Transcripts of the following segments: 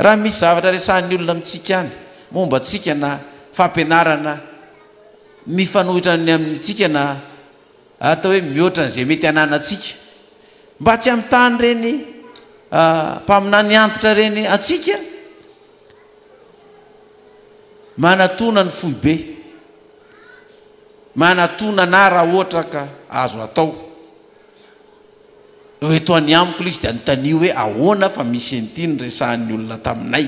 Raha misy zavatra resahin'ny olona amintsika any momba antsika na fampianarana mifanohitra ny amintsika na atao hoe mihoatra an'izay mety ananantsika, mba tsy hamitahan'ireny mpaminany antitra ireny antsika, manatona ny foibe, manatona anà raha ohatra ka azo atao. Eo eto any amiko ilay izy dia anontanio hoe ahoana fa misy an'ity niresahan'ny olona taminay.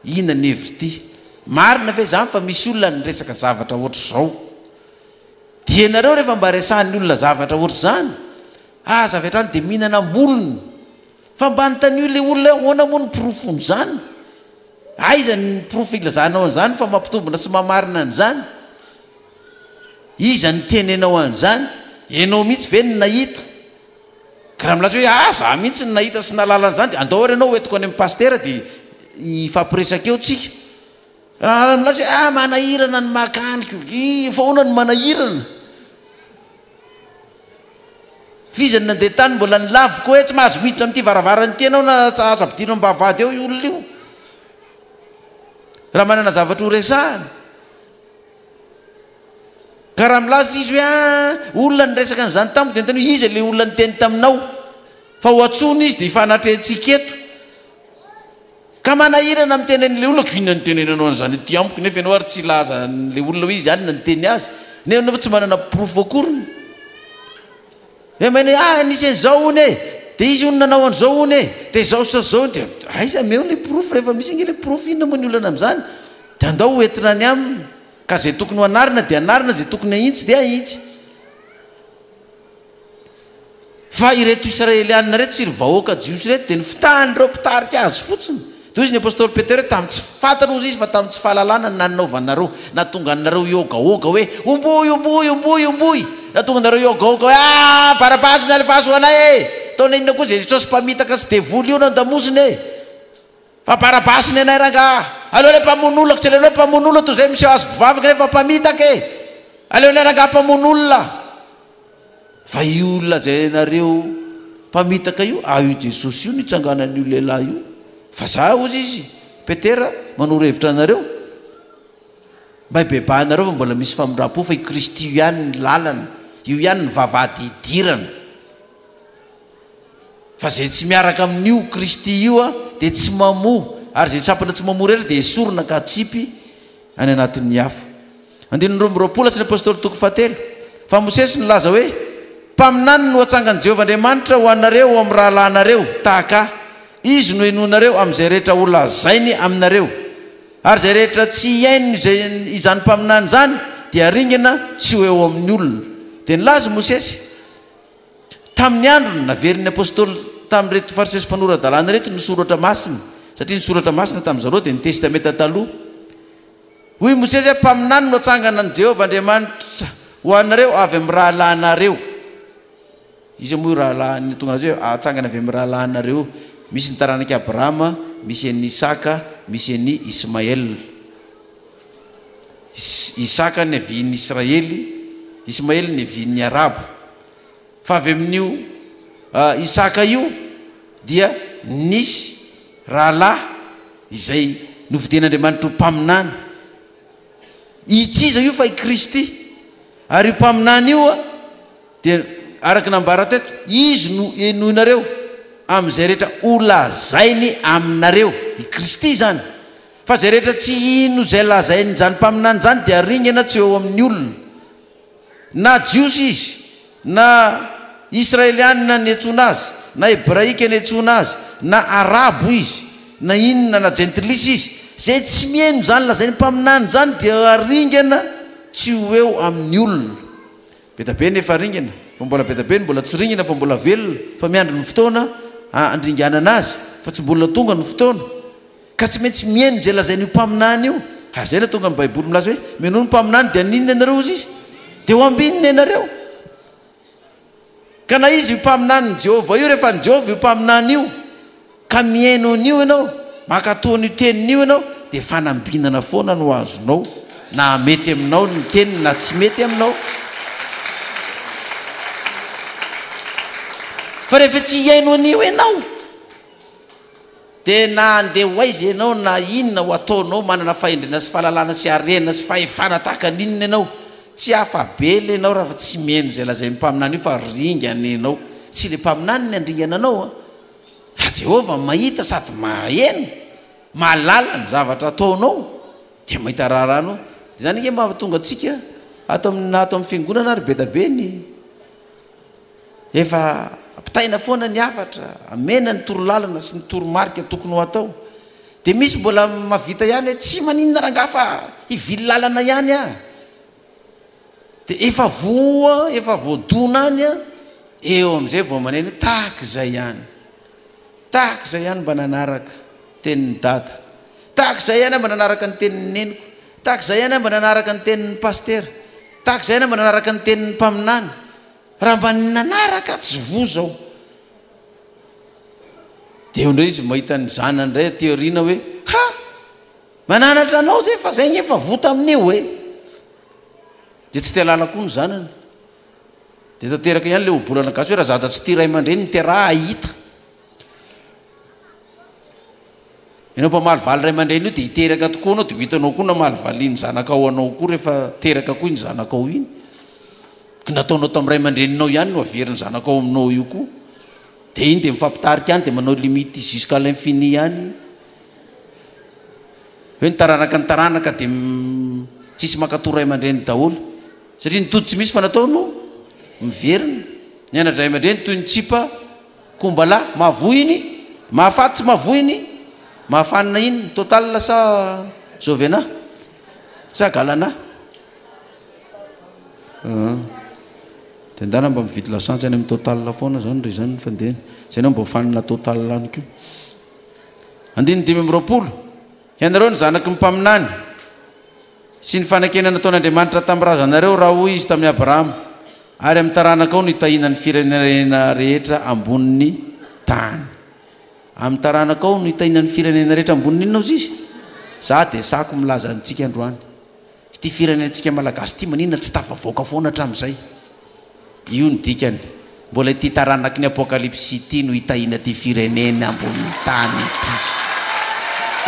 Inona ny hevitr'ity? Marina ve izany fa misy olona niresaka zavatra ohatr'izao? Dia ianareo rehefa mba resahan'ny olona zavatra ohatr'izany, aza avy hatrany dia mihinana am-bolony. Fa mba anontanio ilay olona hoe ahoana moa ny porofon'izany? Aiza ny porofo ilazanao an'izany fa mampitombina sy mamarina an'izany? Iza niteny anao an'izany? Ianao mihitsy ve no nahita? Ka raha milaza hoe ah za mihitsy no nahita sy nahalala an'izany dia andao ary ianao hoentiko any amin'ny pasitera dia hifampiresaka eo tsika. Raha milaza hoe ah manahirana ny maka any ko, fa ahoana no manahirana? F'iza no nandeha tany mbola nilaviko hoe tsy mahazo miditra amin'ity varavarana ity ianao na aza ampidirina am-bavahady eo io olona io. Raha manana zavatra ho resahana. Ka raha milaza izy hoe ah, olona niresaka an'izany tamiko dia anontany hoe iza ilay olona niteny taminao? Fa ho antsoina izy dia hifanatrehantsika eto. Ka manahirana miteny an'ilay olona ko inona no itenenanao an'izany aty amiko nefa ianao ary tsy hilaza an'ilay olona hoe izy ihany no niteny azy nefa nefa tsy manana porofo akoriny. Hoe maina hoe ah nisy an'izao hono e, dia izy hono nanao an'izao hono e, dia izao sy izao dia aiza ameo ilay porofo rehefa misy ange ilay porofo inona moa ny olana amin'izany? Dia andao ho entina any aminy ka izay tokony ho anarina dia anarina, izay tokony ahintsy dia ahintsy. Fa ireto Israelianina ireto sy ry vahoaka Jiosy ireto dia nifitahan'ireo mpitarika azy fotsiny. Dia hoy izy ny apostoly Petera hoe, tamin'ny tsy fantany hozy izy fa tamin'ny tsy fahalalana no nanaovanareo, nahatonga anareo hihogahoga hoe, Homboy, homboy, homboy, homboy! Nahatonga anareo hihogahoga hoe, Ah! Barabasy no alefaso ho anay e! Taona inona koa izay Jesosy mpamitaka sy devoly io no andamosina e! Fa Barabasy ny anay rangaha! Aleo ilay mpamono olona, tsy aleonay mpamono olona toy izay miseho azy mpivavaka nefa mpamitaka e! Aleonay rangaha mpamono olona! Fa io lazainareo mpamitaka io, ah io Jesosy io nitsanganan'io lehilahy io. Fa za hozy izy, Petera, manoro hevitra anareo, mba hibebahanareo fa mbola misy famindram-po fa i Kristy io ihany ny lalana, io ihany ny vavahady hidirana. Fa izay tsy miaraka amin'io Kristy io dia tsy mamoa, ary izay sampana tsy mamoa rehetra dia esorina ka atsipy any anatin'ny afo. Andininy 22, Asan'ny Apostoly toko fahatelo, Fa Mosesy nilaza hoe, Mpaminany no hatsangan'i Jehovah Andriamanitra ho anareo ao amin'ny rahalahinareo, tahaka ahy. Izy no henoinareo amin'izay rehetra holazainy aminareo. Ary izay rehetra tsy hihaino izay izany mpaminany izany dia haringana tsy ho eo amin'ny olona. Dia nilaza i Mosesy. Tamin'ny androny, naverin'ny apostoly tamin'ireto Fariseo sy mpanora-dalàna ireto ny Soratra Masina, satria ny Soratra Masina tamin'izareo dia ny Testamenta Taloha. Hoy i Mosesy hoe, Mpaminany no hatsangana an'i Jehovah Andriamanitra ho anareo avy amin'ny rahalahinareo. Iza moa io rahalahy tonga azy hoe hatsangana avy amin'ny rahalahinareo io? Misy ny taranak'i Abrahama, misy an'i Isaka, misy an'i Ismaela. Isaka niavian'ny Israely, Ismaely niavian'ny Arabo. Fa avy amin'io Isaka io dia nisy rahalahy izay nofidian'Andriamanitra ho mpaminany. I tsy iza io fa i Kristy. Ary io mpaminany io dia araka ny nambara teto, izy no henoinareo amin'izay rehetra holazainy aminareo. I Kristy izany. Fa izay rehetra tsy hino izay lazain'izany mpaminany izany dia ringana tsy eo amin'ny olona. Na Jiosy izy, na Israelianina niantsoana azy, na Hebraika niantsoana azy, na Arabo izy, na inona, na Jentilisa izy, izay tsy mihaino izany lazain'ny mpaminany izany dia ringana tsy ho eo amin'ny olona. Be da be ny efa ringana, fa mbola be da be ny mbola tsy ringana fa mbola velona, fa miandry ny fotoana handringanana azy, fa tsy mbola tonga ny fotoana. Ka tsy maintsy mihaino izay lazain'io mpaminany io. Ary izay no tonga ny Baiboly milaza hoe, Mihainoa ny mpaminany dia haninona ianareo hozy izy? Dia ho ambinina ianareo. Ka na iza io mpaminanin'i Jehovah io, rehefa an'i Jehovah io mpaminany io, ka mihaino an'io ianao, mankatò an'io teniny io ianao, dia fanambinana foana no azonao, na mety aminao ny teniny na tsy mety aminao. Fa rehefa tsy hihaino an'io ianao. Dia na handeha ho aiza ianao na inona ho ataonao, manana fahendrena sy fahalalana sy harena sy fahefana tahaka ny inona ianao, tsy afa-bela ianao raha tsy mihaino izay lazain'ny mpaminany io fa ringana ianao. Tsy ilay mpaminany ny handringana anao an! Fa Jehovah mahita sady maheno, mahalala ny zavatra ataonao, dia mahita raharaha anao. Izany ange mahatonga antsika ato amin'ny na ato amin'ny fiangonana ary be dia be ny Efa ampitaina foana ny hafatra, amena ny torolalana sy ny toromarika tokony ho atao. Dia misy mbola mahavita ihany hoe tsy maninona rangahy fa hivily lalana ihany aho. Dia efa voa, efa voadona any an, eo amin'izay vao maneno hoe tahaka izay ihany. Tahaka izay ihany mba nanaraka tenin'i dada. Tahaka izay ihany aho mba nanaraka ny tenin'ny neniko. Tahaka izay ihany aho mba nanaraka ny tenin'ny pasitera. Tahaka izay ihany aho mba nanaraka ny tenin'ny mpaminany. Raha mba nanaraka tsy voa zao. Dia eo indray izy mahita ny zanany indray aty aoriana hoe ha! Mananatra anao zay fa zay nge efa voa tamin'io e! Dia tsy te halala koa ny zanany. Dia tanteraka ihany ilay ohabolana gasy hoe raha zaza tsy tia ray aman-dreny miteraha hahita. Ianao mpamalivaly ray aman-dreny io dia hiteraka tokoa anao dia ho hitanao koa namalivalian'ny zanakao anao koa rehefa teraka koa iny zanakao iny. Ka nataonao tamin'ny ray aman-dreninao ihany no averin'ny zanakao aminao io koa. Dia iny dia mifampitarika any dia manao limite jusqu'à l'infini ihany. Hoe ny taranaka ny taranaka dia tsisy mankato ray aman-dreny daholo. Satria ny tody tsy misy fa natao no miverina. Ny ana-dray aman-dreny toy ny tsipa Kombala, mahavoa iny? Mahafaty tsy mahavoa iny? Mahafanina iny? Total sa Jovena? Sa Galana? Aa. Dia ndana mba mividy lasantsy any amin'ny Total foana zany ry zany ny fandehany. Zay enao mba ho fanina Total any koa. Andininy 25, Ianareo ny zanaky ny mpaminany. Sy ny fanekena nataon'Andriamanitra tamin'ny razanareo, raha hoy Izy tamin'i Abrahama, Ary amin'ny taranakao no hitahiana ny firenena rehetra ambonin'ny tany. Amin'ny taranakao no hitahiana ny firenena rehetra ambonin'ny inona hozy Izy? Za dia sahako milaza antsika androany. Ity firenentsika malagasy ity maninona tsy tafavoaka foana hatramin'izay? Io ny dikany. Mbola ity taranaky ny Apokalypsy ity no hitahiana ity firenena ambonin'ny tany ity.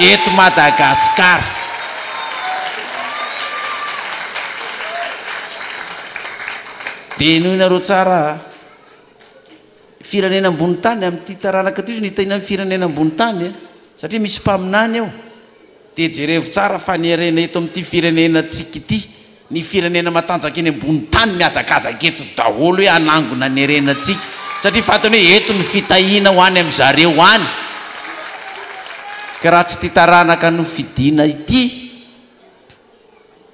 Eto Madagasikara. Dia henoinareo tsara a. Firenena ambony tany, amin'ity taranaka ity izy no hitahiana ny firenena ambony tany a. Satria misy mpaminany ao. Dia jerevo tsara fa ny harena eto amin'ity firenenantsika ity, ny firenena matanjaka eny ambony tany mihazakazaka eto daholo hoe hanangona ny harenantsika satria fantany hoe eto ny fitahiana ho any amin'zareo any. Ka raha tsy ity taranaka nofidina ity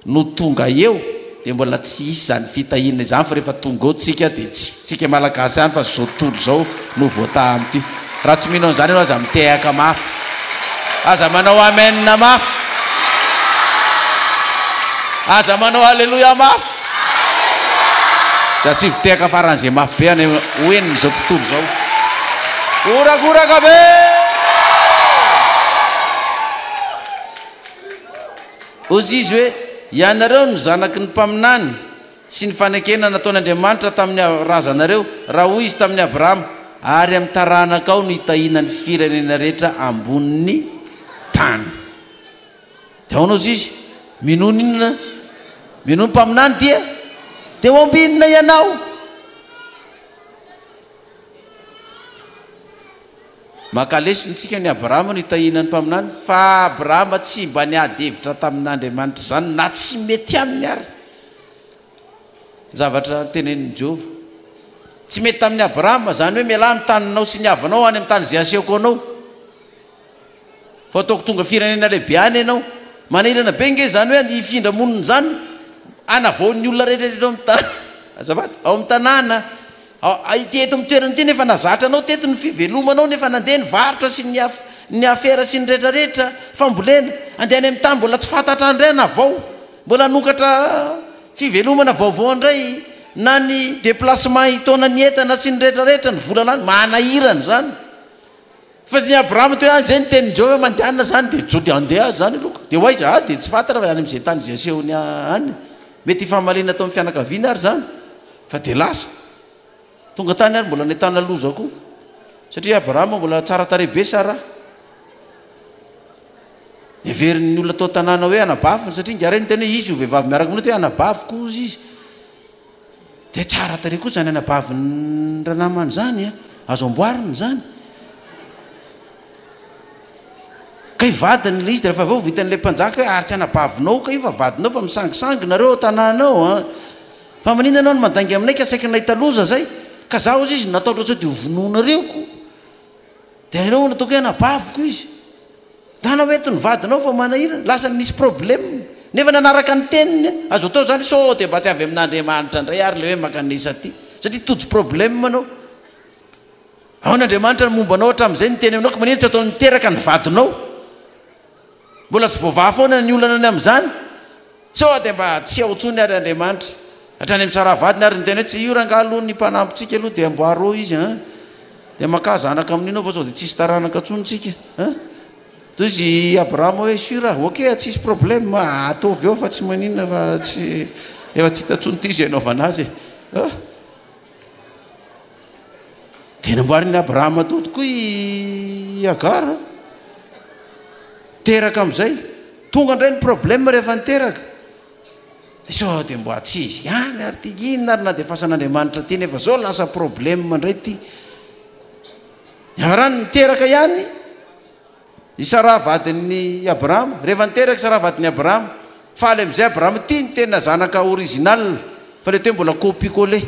no tonga eo dia mbola tsy hisy izany fitahiana izany fa rehefa tonga eo tsika dia tsy tsika malagasy ihany fa zao tontolo izao no voataha amin'ity. Raha tsy mino an'izany ianao aza mitehaka mafy. Aza manao amen mafy. Aza manao aleloia mafy. Dia asivo tehaka faran'izay mafy be any ho henon'izao tontolo izao. Horakoraka be! Hoy Izy hoe, Ianareo no zanaky ny mpaminany sy ny fanekena nataon'Andriamanitra tamin'ny razanareo, raha hoy Izy tamin'i Abrahama, Ary amin'ny taranakao no hitahiana ny firenena rehetra ambonin'ny tany. Dia ahoana hozy Izy? Minoa ny inona? Minoa ny mpaminany dia dia ho ambinina ianao. Maka lesona isika ny Abrahama no itahiana ny mpaminany, fa Abrahama tsy mba niady hevitra tamin'Andriamanitra izany na tsy mety aminy ary ny zavatra tenenin'i Jehovah. Tsy mety tamin'i Abrahama izany hoe mialà amin'ny taninao sy ny havanao any amin'ny tany izay asehoko anao. Fa ataoko tonga firenena lehibe any ianao. Manahirana be nge izany hoe hifindra monina izany, hanavao ny olona rehetra eto amin'ny tanàna. Azafady, ao amin'ny tanàna. Ity eto amin'ny toerana ity nefa nahazatra anao teto ny fivelomanao nefa nandeha ny varotra sy ny ny afera sy ny rehetra rehetra, fambolena. Andeha any amin'ny tany mbola tsy fantatra indray hanavao. Mbola hanokatra fivelomana vaovao indray na ny déplacement hitaona ny entana sy ny rehetra rehetra, ny vola lany. Manahirana izany. Fa ny Abrahama teo ihany izay ny tenin'i Jehovah hoe mandehana izany dia Joe dia handeha aza izany aloha ka. Dia ho aiza? Ah dia tsy fantatra fa any amin'izay tany izay asehony any. Mety hifamaliana tao amin'ny fianakaviana ary izany. Fa dia lasa. Tonga tany ary mbola nahitana loza koa. Satria Abrahama mbola tsara tarehy be Sarah. Neverin'ny olona tao an-tanàna hoe anabaviny satria ingahy ray niteny hoe izy io vehivavy miaraka aminao dia anabaviko hozy izy. Dia tsara tarehy koa izany anabavin'ny ranamana izany a! Azo amboarina izany. Kay vadiny ilay izy dia rehefa avy eo vao hitan'ilay mpanjaka hoe ary tsy anabavinao kay io fa vadinao fa misangisangy nareo ao an-tanàna ao a! Fa maninona ianao no mandainga aminay ka saika nahita loza zay? Ka za hozy izy natahotra sao dia ho vonoinareo ko! Dia nareo hono ataoko hoe anabaviko izy. Ndana ho eto ny vadinao fa manahirana. Lasa nisy problème. Nefa nanaraka ny teniny. Azo atao zany sao dia mba tsy avy amin'Andriamanitra indray ary ilay hoe mankanesa aty. Satria tojo problème anao. Ahoana Andriamanitra ny momba anao hatramin'izay niteny aminao ka maninona tsy ataony miteraka ny vadinao? Mbola tsy voavaha foana ny olana ny amin'izany. Sao dia mba tsy ao intsony ary Andriamanitra. Hatrany amin'ny Saraha vadiny ary niteny hoe tsy io rangahy aloha ny mpanampintsika aloha dia amboaro eo izy an! Dia makà zanaka amin'io ianao fa sao dia tsisy taranaka intsony tsika an! Toy izy i Abrahama hoe sûr a! Ok a! Tsisy problème a! Ataovy eo fa tsy maninona fa tsy efa tsy hita intsony ity izay hanaovana azy e! An! Dia namboarin'i Abrahama tao tokoa i Hagara. Teraka amin'izay. Tonga indray ny problème rehefa niteraka. Sao dia mba tsy izy ihany ary ity, inona ary nandefasan'Andriamanitra aty nefa zao lasa problème indray ity. Niafarany niteraka ihany i Saraha vadin'i Abrahama. Rehefa niteraka i Saraha vadin'i Abrahama, faly amin'izay Abrahama, ity ny tena zanaka original fa ilay teo mbola copie coller.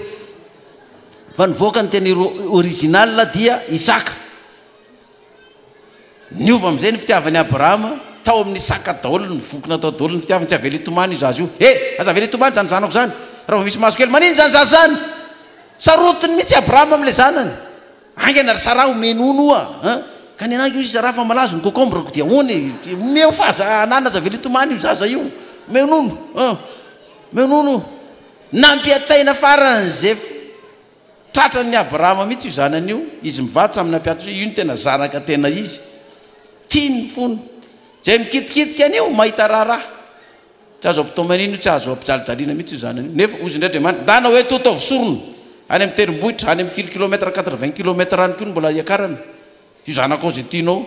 Fa nivoaka ny tena original dia Isaka. Niova amin'izay ny fitiavan'i Abrahama, tao amin'i Isaka daholo ny voky natao daholo ny fitiavany, tsy avela hitomany io zaza io. He! Aza avela hitomany izany zanako izany, raha vao misy maso kely, maninona izany zaza izany? Sarotiny mihitsy Abrahama amin'ilay zanany. Haingana ry Sarah omeo nono oa an! Ka ny anah hoy Sarah fa malazo ny cocombre-ko dia ahoana e? Omeo fa aza anana aza avela hitomany io zaza io, omeo nono an! Omeo nono. Nampiataina faran'izay tratran'i Abrahama mihitsy io zanany io, izy mivady samy nampiato hoe io no tena zanaka tena izy. Tiany ny fony. Izay mikitikitika an'io mahita raharaha. Tsy azo ampitaomanina io, tsy azo ampijalijaliana mihitsy io zanany io. Nefa hozy indray Andriamanitra, ndana hoe to ataovy sorona any amin'ny tendrombohitra, any amin'ny firy kilomètre, quatre-vingts kilomètres any koa no mbola hiakarana. Io zanakao izay tianao.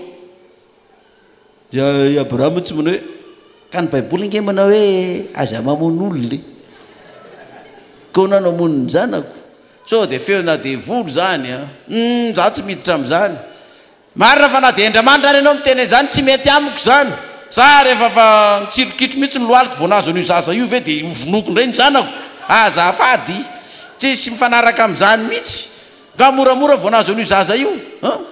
Dia i Abrahama tsy manao hoe, ka ny Baiboly ange manao hoe aza mamono olona e. Koa anao namono ny zanako. Sao dia feona devoly izany an. Humm, za tsy miditra amin'izany. Marina fa na dia Andriamanitra ary ianao miteny an'izany, tsy mety amiko izany. Za rehefa fa mitsirokitro mihitsy ny lohaliko vao nahazo an'io zaza io ve dia hovonoiko indray ny zanako? Azafady! Tsisy mifanaraka amin'izany mihitsy. Nga moramora vao nahazo an'io zaza io an?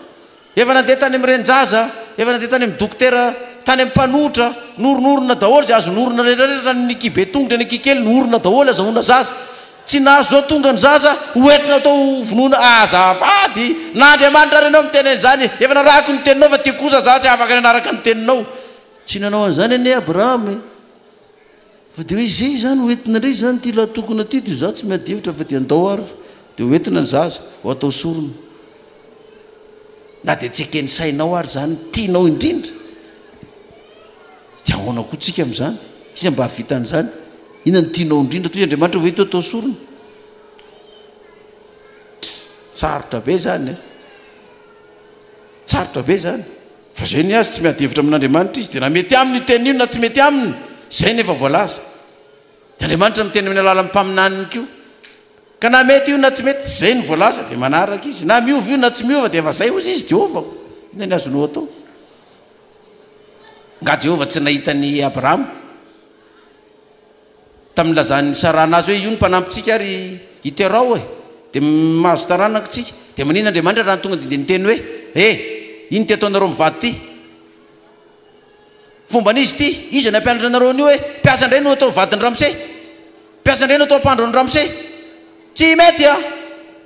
Efa nandeha tany amin'ny renin-jaza, efa nandeha tany amin'ny dokotera, tany amin'ny mpanotra, noronorona daholo izay azo norona rehetra rehetra, hatrany amin'ny kibe tongotra, ny ankihy kely, norona daholo azahoana zaza. Tsy nahazo zao tonga ny zaza ho entina atao ho vonoina azafady na Andriamanitra ary ianao miteny an'izany efa narahako ny teninao fa ty kosa za tsy afaka ny hanaraka ny teninao tsy nanao an'izany anie Abrahama e fa dia hoe izay izany ho entina indray izany ity lahatokona ity dia za tsy miady hevitra fa dia andao ary dia ho entina ny zaza ho atao sorona na dia tsy eken'ny sainao ary izany tianao indrindra Dia ahoana koa tsika amin'izany? Iza mba hahavita an'izany? Inona no tianao indrindra? Toy Andriamanitra hoe ito atao sorona. Sarotra be izany e. Sarotra be izany. Fa izay ny azy tsy miady hevitra amin'Andriamanitra izy. Dia na mety aminy io teny io na tsy mety aminy, izay no efa voalaza. Dia Andriamanitra miteny amin'ny alalan'ny mpaminaniny koa. Ka na mety io na tsy mety, izay no voalaza dia manaraka izy. Na miova io na tsy miova dia efa izay hozy izy, Jehovah-ko. Inona ny azonao atao? Angaha Jehovah tsy nahita an'i Abrahama tamin'ny nilazan'i Sarah anazy hoe io ny mpanampintsika ary iterao e, dia mahazo taranaka tsika. Dia maninona Andriamanitra raha tonga dia niteny hoe e, ino ity ataonareo mivady ity? Fomban'iza ity? Iza nampianatra anareo an'io hoe mpiasa indray no atao vadin'i ramose? Mpiasa indray no atao mpandro an'i ramose? Tsy mety an!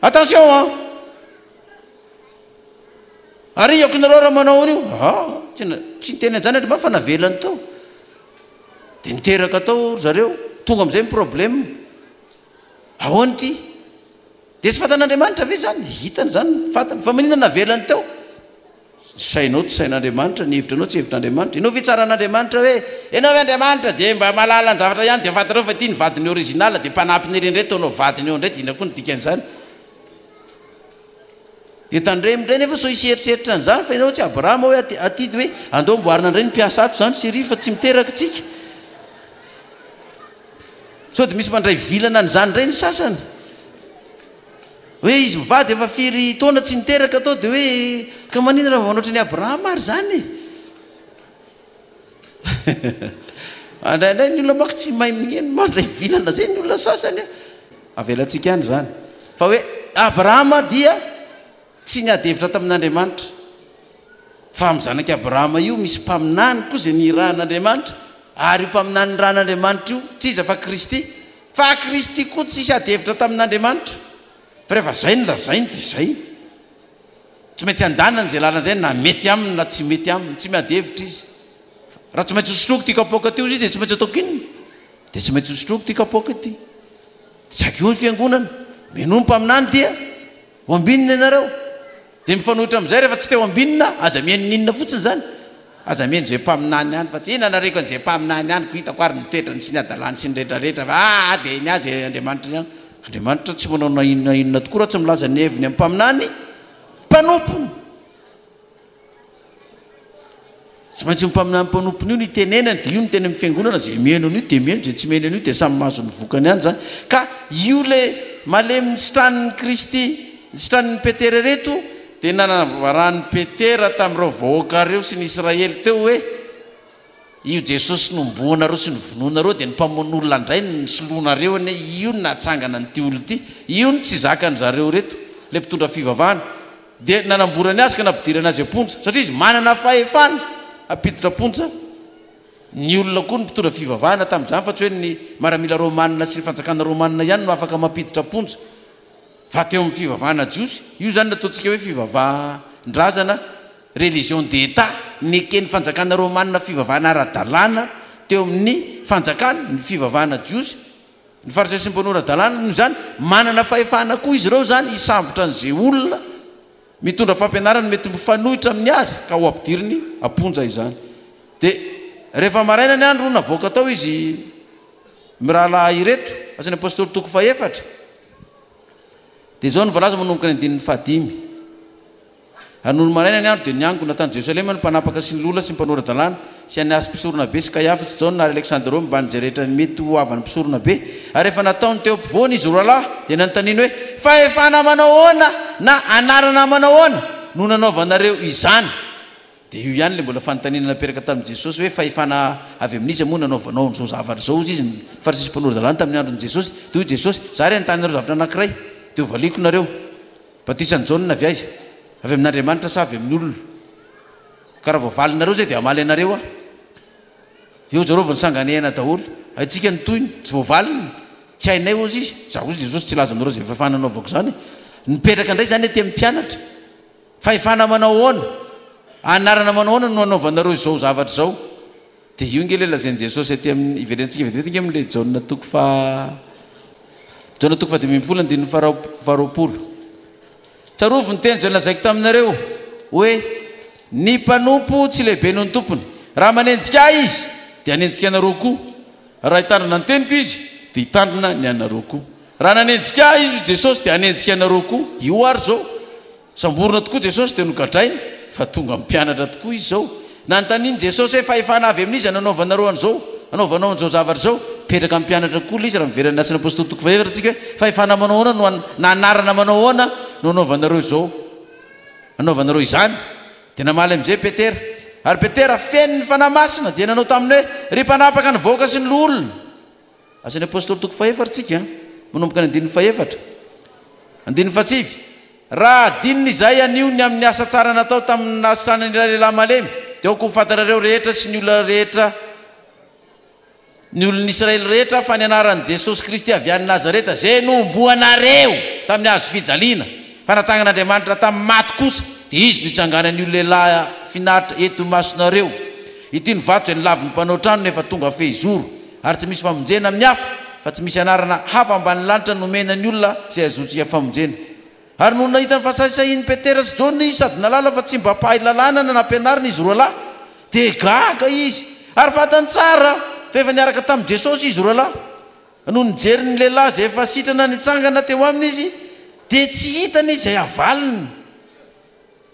Attention an! Arihako nareo raha manao an'io. Aa, tsy tsy niteny an'izany Andriamanitra fa navelany tao. Dia niteraka tao ry zareo. Tonga amin'izay ny problème. Ahoana ity? Dia tsy fantan'Andriamanitra ve izany? Hitany izany, fantany. Fa maninona navelany teo? Ny sainao tsy sain'Andriamanitra, ny hevitranao tsy hevitr'Andriamanitra. Ianao ve tsaran'Andriamanitra hoe, ianao ve Andriamanitra dia mba mahalala ny zavatra ihany dia fantatrao fa ity ny vadiny original dia mpanampiny ery indray ataonao vadiny eo indray dia inona koa ny dikan'izany? Dia tandremo indray nefa sao hisy hieritreritra an'izany fa ianao tsy Abrahama hoe aty aty dia hoe andao amboarina indray ny mpiasa ato izany chérie fa tsy miteraka tsika. Sao dia misy mandray vilana an'izany indray ny sasany. Hoe izy mivady efa firy taona tsy niteraka tao dia hoe ka maninona raha mba manao ohatran'i Abrahama ary izany e? Indraindray ny olona manko tsy mahay miheno mandray vilana zay ny olona sasany a. Avelantsika any izany. Fa hoe Abrahama dia tsy niady hevitra tamin'Andriamanitra. Fa amin'ny zanak'i Abrahama io misy mpaminany koa izay nirahan'Andriamanitra, ary io mpaminany nirahan'Andriamanitra io tsy iza fa Kristy. Fa Kristy koa tsisy ady hevitra tamin'Andriamanitra. Fa rehefa izay no lazainy dia izay. Tsy maintsy andanany izay lalana izay na mety aminy na tsy mety aminy. Tsy miady hevitra izy. Raha tsy maintsy hosotroiko ity kapoaka ity hozy izy dia tsy maintsy ataoko inona? Dia tsy maintsy hosotroiko ity kapoaka ity. Dia tsakio ny fiangonana. Minoa ny mpaminany dia ho ambinina ianareo. Dia mifanohitra amin'izay rehefa tsy te ho ambinina, aza mihaino n'inona fotsiny izany. Aza mihaino izay mpaminany any fa tsy inona nareko an'izay mpaminany any ko hitako ary ny toetrany sy ny hadalany sy ny rehetra rehetra fa aa dia ny azy Andriamanitra ihany. Andriamanitra tsy manao na inona inona tokoa raha tsy milaza ny heviny amin'ny mpaminany mpanompony. Tsy maintsy ny mpaminany mpanompony io no itenenany dia io no teny amin'ny fiangonana izay mihaino an'io dia mihaino izay tsy mihaino an'io dia samy mahazo ny vokany ihany izany. Ka io le malemy nisitranin'i Kristy nisitranin'i Petera ireto Dia nanambaran'i Petera tamin'ireo vahoaka ireo sy ny Israely teo hoe, Io Jesosy nohomboanareo sy novonoinareo dia ny mpamono olona indray no nisoloanareo anie, io no nahatsangana an'ity olona ity, io no tsy zakan-dry zareo ireto, ilay mpitondra fivavahana. Dia nanamborany azy ka nampidirany azy am-ponja, satria izy manana fahefana hampiditra am-ponja ny olona koa ny mpitondra fivavahana tamin'izany, fa tsy hoe ny maramila romanina sy ny fanjakana romanina ihany no afaka mampiditra am-ponja. Fa teo amin'ny fivavahana jiosy, io izany no ataontsika hoe fivavahan-drazana, religion d'Etat, neken'ny fanjakana romana fivavahana ara-dalàna teo amin'ny fanjakana, ny fivavahana jiosy. Ny fariseo sy ny mpanora-dalàna noho izany, manana fahefana koa izy ireo izany hisambotra an'izay olona mitondra fampianarana mety mifanohitra amin'ny azy ka ho ampidiriny am-ponja izany. Dia rehefa maraina ny andro, navoaka tao izy mirahalahy ireto, Asan'ny Apostoly toko fahefatra. Dia izao no voalaza manomboka ny andininy fahadimy, Ary nony maraina ny andro, dia niangona tany Jerosalema ny mpanapaka sy ny loholona sy ny mpanora-dalàna, sy Anasy mpisoronabe sy Kaiafa sy Jaona ary Aleksandro mbamin'izay rehetra mety ho havan'ny mpisoronabe. Ary rehefa nataony teo ampovoany izy roalahy, dia nanontaniany hoe, Fahefana manao ahoana na anarana manao ahoana no nanaovanareo izany? Dia io ihany ilay mbola fanontaniana naperaka tamin'i Jesosy hoe fahefana avy amin'iza moa nanaovanao an'izao zavatra izao hozy izy ny Fariseo sy mpanora-dalàna tamin'ny andron'i Jesosy. Dia hoy Jesosy, Za ary hanontany anareo zavatra anankiray, dia hovaliako nareo. Batisan'i Jaona avy aiza? Avy amin'Andriamanitra sa avy amin'ny olona? Ka raha voavalinareo izay dia hamaly anareo aho. Eo zareo vao nisanganehana daholo. Haintsika ny tohiny, tsy voavaliny. Tsy hainay hozy izy. Za hozy Jesosy tsy hilaza aminareo izay fahefana nanaovako izany e. Nipetraka indray izany aty amin'ny mpianatra. Fahefana manao ahoana? Anarana manao ahoana no anaovanareo izao zavatra izao? Dia io ange ilay lazain'i Jesosy aty amin'ny, iverentsika vetivety ange amin'ilay Jaona toko faha, Jaona toko fahadimy ambin'ny folo andininy faharoapolo. Tsarovy ny teny izay nolazaiko taminareo, hoe, Ny mpanompo tsy lehibe noho ny tompony. Raha manenjika Ahy izy, dia hanenjika anareo koa. Raha hitandrina ny teniko izy, dia hitandrina ny anareo koa. Raha nanenjika Ahy izy, hoy Jesosy, dia hanenjika anareo koa. Io ary izao. Samborina tokoa Jesosy dia nogadraina, fa tonga mpianatra tokoa izy izao. Nanontanian'i Jesosy hoe, Fahefana avy amin'iza no anaovanareo an'izao, anaovanao an'izao zavatra izao? Mipetraka amin'ny mpianatra koa ilay izy raha miverina ny Asan'ny Apostoly toko fahefatra isika hoe, Fahefana manao ahoana no, na anarana manao ahoana no anaovanareo izao, anaovanareo izany? Dia namaly amin'izay Petera. Ary Petera, feno ny Fanahy Masina, dia nanao taminy hoe, Ry mpanapaka ny vahoaka sy ny loholona! Asan'ny Apostoly toko fahefatra isika, manomboka ny andininy fahefatra. Andininy fahasivy, Raha adinina izahay anio ny amin'ny asa tsara natao tamin'ny nahasitranana ilay lehilahy malemy, dia aoka ho fantatrareo rehetra sy ny olona rehetra, ny olon'ny Israely rehetra, fa ny anaran'i Jesosy Kristy avy any Nazareta, izay nohomboanareo tamin'ny hazo fijaliana, fa natsangan'Andriamanitra tamin'ny maty kosa, dia Izy no itsanganan'io lehilahy finaritra eto imasonareo. Ity no vato izay nolavin'ny mpanao trano nefa tonga fehizoro. Ary tsy misy famonjena amin'ny hafa, fa tsy misy anarana hafa ambanin'ny lanitra nomena ny olona izay ahazoantsika famonjena. Ary nony nahita ny fahasahisahian'i Petera sy Jaona izy sady nahalala fa tsy mba mpahay lalàna na nampianarina izy roalahy, dia gaga izy, ary fantany tsara fa efa niaraka tamin'i Jesosy izy roalahy. Nony nijery ny lehilahy izay efa sitrana nitsangana teo aminy izy, dia tsy hitany izay havaliny.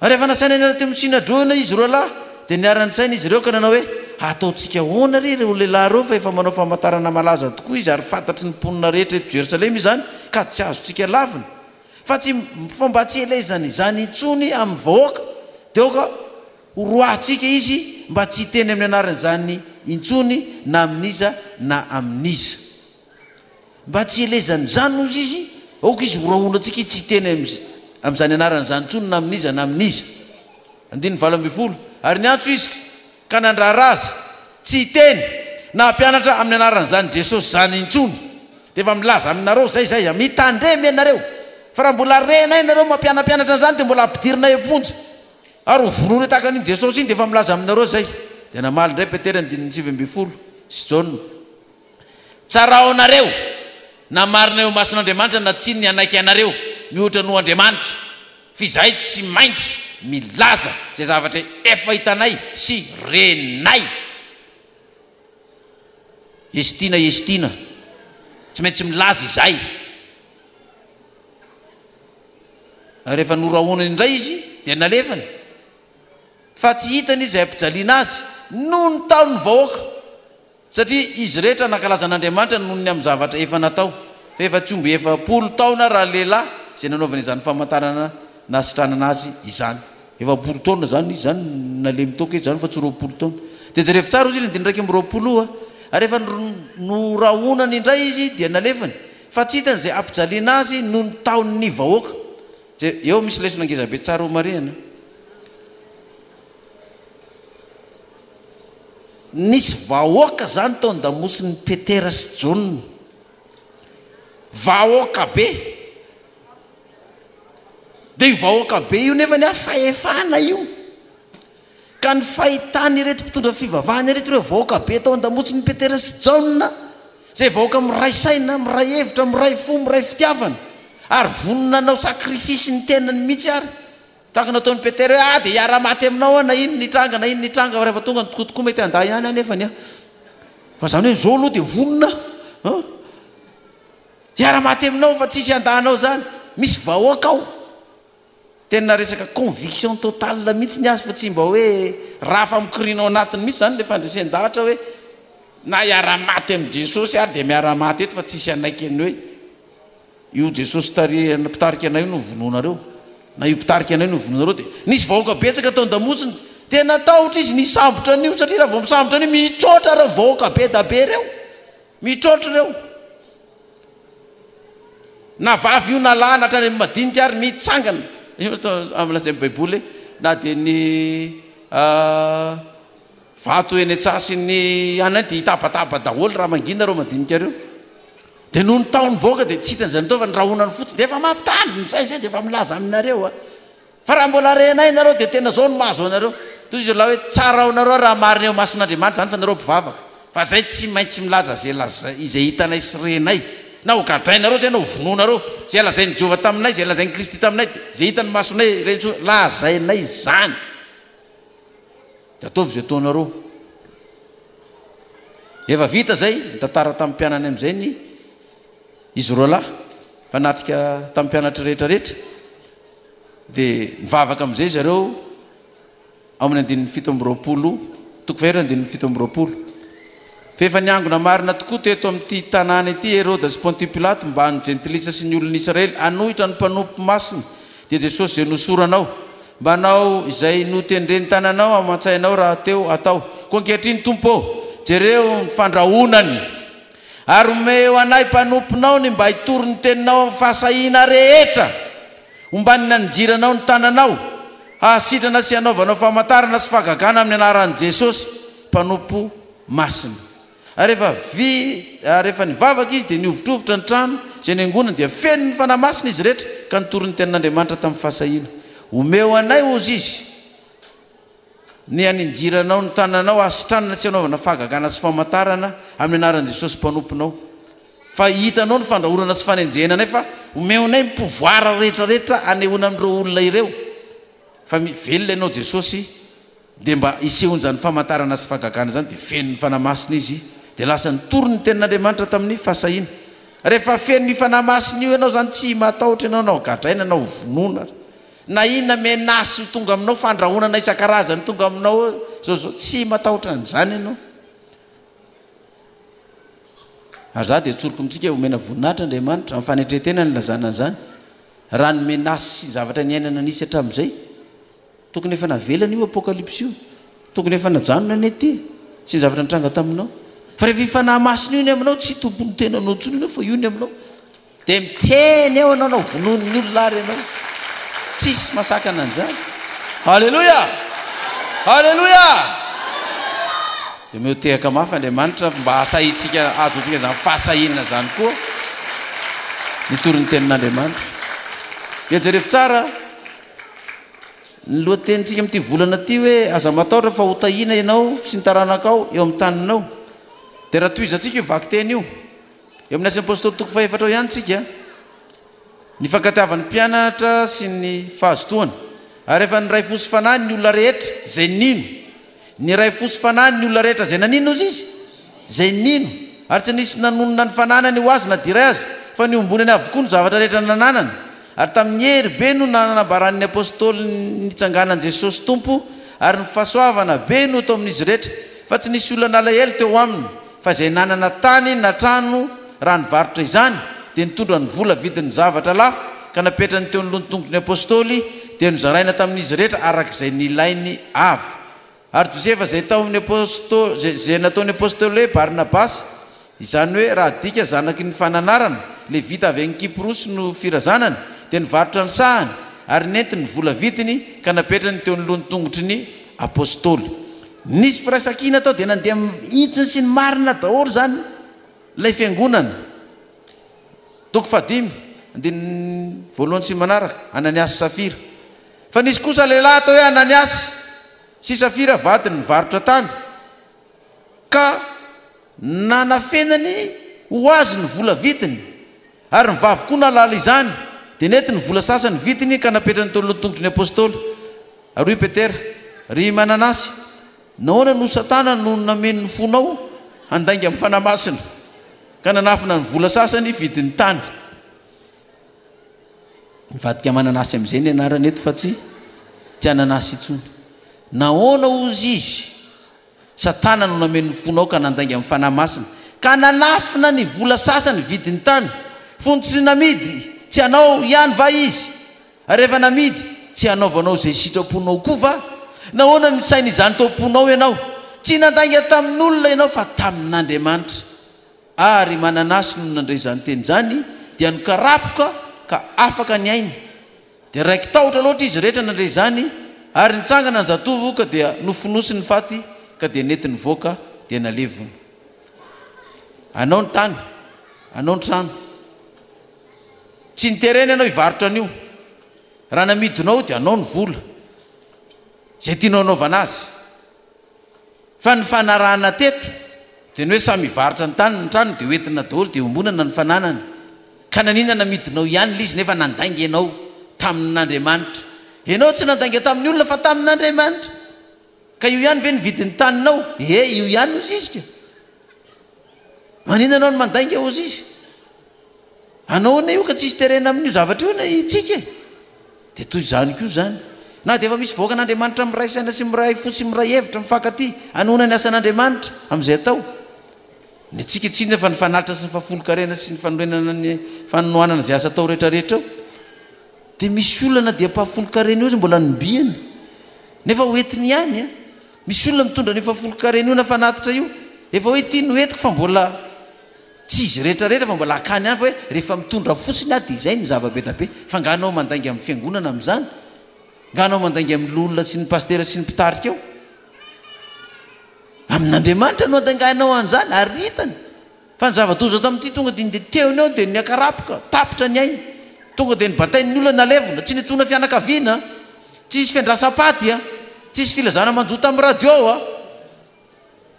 Ary rehefa nasaina niala teo amin'ny Synadroina izy roalahy, dia niara-nisaina izy ireo ka nanao hoe, Hataontsika ahoana re ireo lehilahy ireo fa efa manao famantarana malaza tokoa izy ary fantatry ny mponina rehetra eto Jerosalema izany ka tsy azontsika lavina. Fa tsy, fa mba tsy hielezany izany intsony amin'ny vahoaka, dia aoka horoahintsika izy mba tsy hiteny amin'ny anaran'izany intsony na amin'iza na amin'iza. Mba tsy hielezan'izany, hozy izy, aoka izy horahonantsika izy tsy hiteny amin'izany anarana izany intsony na amin'iza na amin'iza. Andininy 18, Ary niantso izy ka nandrara azy tsy hiteny na hampianatra amin'ny anaran'izany Jesosy izany intsony. Dia efa milaza aminareo izay izay, mitandrema ianareo, fa raha mbola renay nareo mampianampianatra an'izany dia mbola hampidirinay am-ponja ary ho vonoinay tahaka an'iny Jesosy iny, dia efa milaza aminareo izay. Dia namaly indray Petera andininy 19 sy Jaona. Tsaraonareo na marina eo imason'Andriamanitra na tsia ny hanaiky anareo mihoatra noho Andriamanitra, f'izahay tsy maintsy milaza izay zavatra efa hitanay sy renay. Estina Estina, tsy maintsy milaza izahay. Ary rehefa norahonany indray izy dia nalefany, fa tsy hitany izay hampijaliana azy noho ny taon'ny vahoaka. Satria izy rehetra nankalaza an'Andriamanitra noho ny amin'ny zavatra efa natao, fa efa tsy omby 40 taona ralehilahy izay nanaovana izany famantarana nahasitranana azy izany. 40 taona izany izy izany nalemy toaka izy izany fa tsy 20 taona. Dia jerevo tsara hozy iny andininy 21 a! Ary efa norahonany indray izy dia nalefany, fa tsy hitany izay hampijaliana azy noho ny taon'ny vahoaka. Dia eo misy lesona ngezabe tsara homarihana. Nisy vahoaka zany tao an-damosin'i Petera sy Jaona. Vahoaka be. Dia io vahoaka be io nefany an, fahefana io. Ka ny fahitan'ireto mpitondra fivavahana ireto ireo vahoaka be tao an-damosin'i Petera sy Jaona, izay vahoaka miray saina, miray hevitra, miray fo, miray fitiavana, ary vonona hanao sacrifice ny tenany mihitsy ary. Tahaka ny nataon'i Petera hoe, ah, dia hiara-maty aminao aho na inona hitranga na inona hitranga, fa rehefa tonga ny tokoa tokoa mety handà ihany aho nefany an. Fa izany hoe izao aloha dia vonona an, hiara-maty aminao fa tsisy handà anao izany. Misy vahoaka ao. Tena resaka conviction totale mihitsy ny azy fa tsy mba hoe raha fa mikoriana ao anatiny mihitsy izany ilay fandresen-dahatra hoe na hiara-maty amin'i Jesosy ary dia miara-maty eto fa tsisy hanaiky ny hoe Io Jesosy tarihana mpitarika anay io no vonoinareo, na io mpitarika anay no vonoinareo dia nisy vahoaka betsaka tao an-damosiny dia natahotra izy nisambotra an'io satria raha vao misambotra an'io mitroatra ireo vahoaka be da be ireo, mitroatra ireo. Na vavy io na lahy na hatrany amin'ny madinika ary mitsangana. Io no atao amin'ny lazain'ny Baiboly hoe na dia ny vato eny an-tsaha sy ny anona dia hitabataba daholo raha mangina ireo madinika ireo. Dia nony tao nivoaka dia tsy hitany izay natao fa ny rahonany fotsiny dia efa mampitandrina izay izay dia efa milaza aminareo a! Fa raha mbola renay nareo dia tena izao no mahazo anareo. Toy izy lahy hoe tsara ho nareo raha marina eo imason'Andriamanitra izany fa nareo mpivavaka. Fa izay tsy maintsy milaza izay lazay izay hitanay sy renay. Na ho gadrainareo izay na ho vonoinareo. Izay lazain'i Jehovah taminay, izay lazain'i Kristy taminay dia izay hitan'ny masonay reny soa lazainay izany. Dia ataovy izay ataonareo. Efa vita izay, nitantara tamin'ny mpianany amin'izay ny izy roalahy fa natrika tamin'ny mpianatra rehetra rehetra. Dia nivavaka amin'izay zareo ao amin'ny andininy 27, toko fahaefatra andininy 27. Fa efa niangona marina tokoa teto amin'ity tanàna ity Heroda sy Pontio Pilato mbamin'ny jentilisa sy ny olon'i Israely hanohitra ny mpanompo masina, dia Jesosy izay nosoranao. Mba hanao izay notendren'ny tananao aman-tsainao rahateo atao. Koa ankehitriny, Tompo ô, jereo ny fandrahonany, ary omeo anay mpanomponao ny mba hitory ny teninao amin'ny fahasahiana rehetra, omban'ny naninjiranao ny tananao, hahasitrana sy hanaovanao famantarana sy fahagagana amin'ny anaran'i Jesosy, Mpanompo masina. Ary rehefa vi, ary rehefa nivavaka izy, dia nihovitrovitra ny trano izay niangonany, dia feno ny Fanahy Masina izy rehetra, ka nitory ny tenin'Andriamanitra tamin'ny fahasahiana. Omeo anay, hozy izy, ny haninjiranao ny tananao, hahasitranana sy hanaovana fahagagana sy famantarana amin'ny anaran'i Jesosy Mpanomponao. Fa hitanao ny fandrahonana sy fanenjehana anay, fa omeo anay ny pouvoir rehetra rehetra hanehoana amin'ireo olona ireo fa velona Ianao Jesosy. Dia mba hisehoan'izany famantarana sy fahagagana izany, dia feno ny Fanahy Masina izy, dia lasa nitory ny Tenin'Andriamanitra tamin'ny fahasahiana. Rehefa feno io Fanahy Masina io ianao izany, tsy matahotra ianao na ho gadraina na ho vonoina ary. Na inona menace ho tonga aminao, fandrahonana isan-karazany tonga aminao eo, zao zao, tsy matahotra an'izany ianao. Ary za dia tsoriko amintsika, omena voninahitra Andriamanitra, amin'ny fanetren-tena no ilazana an'izany. Raha ny menace sy ny zavatra niainana nisy hatramin'izay, tokony efa navelana io apocalypse io, tokony efa najanona anie ity sy ny zavatra nitranga taminao. Fa rehefa io Fanahy Masina io ny aminao, tsy tompon'ny tenanao intsony ianao fa io ny aminao. Dia miteny eo ianao na vonoin'ny olona ary ianao. Tsisy mahasakana an'izany. Aleloia! Aleloia! Dia omeo tehaka mafy Andriamanitra mba hahasahiantsika, hahazoantsika izany fahasahiana izany koa mitory ny tenin'Andriamanitra. Dia jerevo tsara ny lohatenintsika amin'ity volana ity hoe aza matahotra fa ho tahiana ianao sy ny taranakao eo amin'ny taninao. Dia raha tohizantsika io vakiteny io, eo amin'ny Asan'ny Apôstôly toko fahefatra ao ihany tsika, Ny fankatiavan'ny mpianatra sy ny fahazotoany. Ary efa niray fo sy fanahy ny olona rehetra izay nino. Niray fo sy fanahy ny olona rehetra izay naninona hozy izy? Izay nino. Ary tsy nisy nanonona ny fananany ho azy na dia iray aza, fa niombonany avokoa ny zavatra rehetra nananany. Ary tamin'ny hery be no nanambaran'ny Apostoly ny nitsanganan'i Jesosy Tompo, ary ny fahasoavana be no tao amin'izy rehetra, fa tsy nisy olona nalahelo teo aminy. Fa izay nanana tany na trano raha nivarotra izany, dia nitondra ny vola vidin'ny zavatra lafo ka napetrany teo anoloan'ny tongotry ny Apostoly, dia nozaraina tamin'izy rehetra araka izay nilainy avy. Ary Josefa izay tao amin'ny Aposto, izay nataon'ny Apostoly hoe Barnabasy, izany hoe raha adika zanaky ny fananarana, Levita avy any Kyprosy no firazanany, dia nivarotra ny sahany, ary nentiny ny vola vidiny ka napetrany teo anoloan'ny tongotry ny Apostoly. Nisy firaisankina tao dia nandeha mihitsiny sy ny marina daholo izany ilay fiangonana. Toko fahadimy, andininy voalohany sy ny manaraka, Ananiasy sy Safira. Fa nisy kosa lehilahy atao hoe Ananiasy sy Safira vadiny nivarotra tany, ka nanafenany ho azy ny vola vidiny, ary ny vavy koa nahalala izany, dia nentiny ny vola sasany vidiny ka napetrany teo alohan'ny tongotry ny apostoly. Ary hoy Petera, Ry mananasy, nahoana no Satana no nameno ny fonao handainga amin'ny Fanahy Masina, ka nanafina ny vola sasany vidin'ny tany? Mivadika mananasy amin'izay ny anarany eto fa tsy tsy ananasy intsony. Nahoana hozy izy? Satana no nameno ny fonao ka nandainga amin'ny Fanahy Masina, ka nanafina ny vola sasany vidin'ny tany. Fony tsy namidy, tsy anao ihany va izy? Ary rehefa namidy, tsy hanaovanao izay sitraponao koa va? Nahoana no nisaina izany tao am-ponao ianao? Tsy nandainga tamin'olona ianao fa tamin'Andriamanitra. Ary Mananasy nony nandre izany teny izany, dia nikarapoka ka afaka ny ainy. Dia raiki-tahotra loatra izy rehetra nandre izany, ary nitsangana ny zatovo ka dia nofonosiny ny faty ka dia nety nivoaka dia nalevina. Anao ny tany, anao ny trano. Tsy niterena ianao hivarotra an'io. Raha namidinao dia anao ny vola. Izay tianao hanaovana azy. Fa ny fanarahana teto dia ny hoe samy hivarotra ny tany ny trano dia hoentina daholo dia iombonana ny fananana. Ka naninona namidinao ihany ilay izy nefa nandainga ianao tamin'Andriamanitra. Ianao tsy nandainga tamin'ny olona fa tamin'Andriamanitra. Ka io ihany ve ny vidin'ny taninao? Ie, io ihany hozy izy ka. Maninona ianao no mandainga hozy izy? Anao anie io ka tsisy terena amin'io zavatra io anie itsika e! Dia toy izany koa izany. Na dia efa misy vahoakan'Andriamanitra miray saina sy miray fo sy miray hevitra, mifankatia, hanohana ny asan'Andriamanitra amin'izay atao. Ny antsika tsy inona fa ny fanatitra sy ny fahafolonkarena sy ny fanorenana ny fanohanana izay asa atao rehetra rehetra eo. Dia misy olona na dia mpahafolonkarena eo aza mbola anombiany. Nefa ho entiny ihany an! Misy olona mitondra an'io fahafolonkarena io na fanatitra io, efa hoe ity no entiko fa mbola. Tsy izy rehetra rehetra fa mbola hakany ihany fa hoe rehefa mitondra fotsiny aho dia izay ny zava-bedabe. Fa nga anao mandainga amin'ny fiangonana amin'izany? Nga anao mandainga amin'ny loholona sy ny pasitera sy ny mpitarika eo? Amin'Andriamanitra no andaingainao an'izany ary hitany. Fa ny zava-doza tamin'ity tonga dia ny teo eo dia niakarapoka, tapitra ny ainy. Tonga dia nibatain'ny olona nalevina, tsy nitsoina fianakaviana, tsisy fiandrasam-paty, tsisy filazana manjo tamin'ny radio.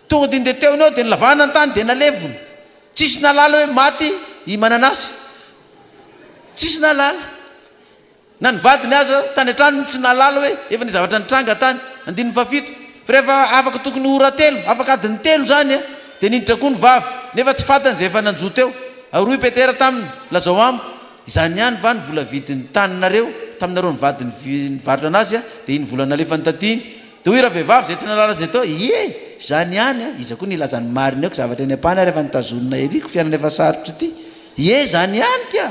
Tonga dia ndeha teo no eo dia nolavahana ny tany dia nalevina. Tsisy nahalala hoe maty i Mananasy. Tsisy nahalala. Na ny vadiny aza tany an-tranony tsy nahalala hoe efa nisy zavatra nitranga tany. Andininy fahafito. Fa rehefa afaka tokony ho ora telo, afaka adiny telo izany, dia niditra koa ny vavy, nefa tsy fantany izay efa nanjo teo. Ary hoy Petera taminy, Lazao amiko, izany ihany va ny vola vidin'ny taninareo? taminareo nivady nivarotra anazy dia iny vola nalefany taty iny. Dia hoy ravehivavy izay tsy nahalala izay tao, ie, izany ihany an, iza koa no hilaza ny marina eo ko zavatra eny am-pany ary efa notazonina ery ko fiainana efa sarotra ity. Ie, izany ihany ka!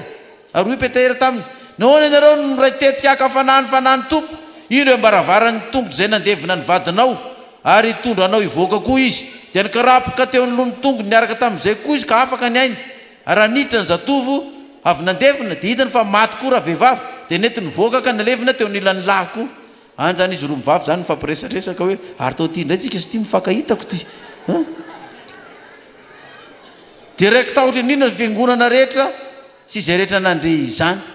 Ary hoy Petera taminy, Nahoana ianareo no niray tetika haka fanahy ny Fanahin'ny Tompo? Indro eo am-baravaran'ny tongotro izay nandevina ny vadinao, ary hitondra anao hivoaka koa izy. Dia nikarapoka teo anoloan'ny tongony niaraka tamin'izay koa izy ka afaka ny ainy. Ary raha niditra ny zatovo avy nandevina, dia hitany fa maty koa ravehivavy, dia nentiny nivoaka ka nalevina teo anilan'ny lahy koa. Any izany izy roa mivavy izany mifampiresadresaka hoe, ary tao ity indray tsika sy ity mifankahitako ity an! Dia raiki-tahotra indrindra ny fiangonana rehetra sy izay rehetra nandre izany.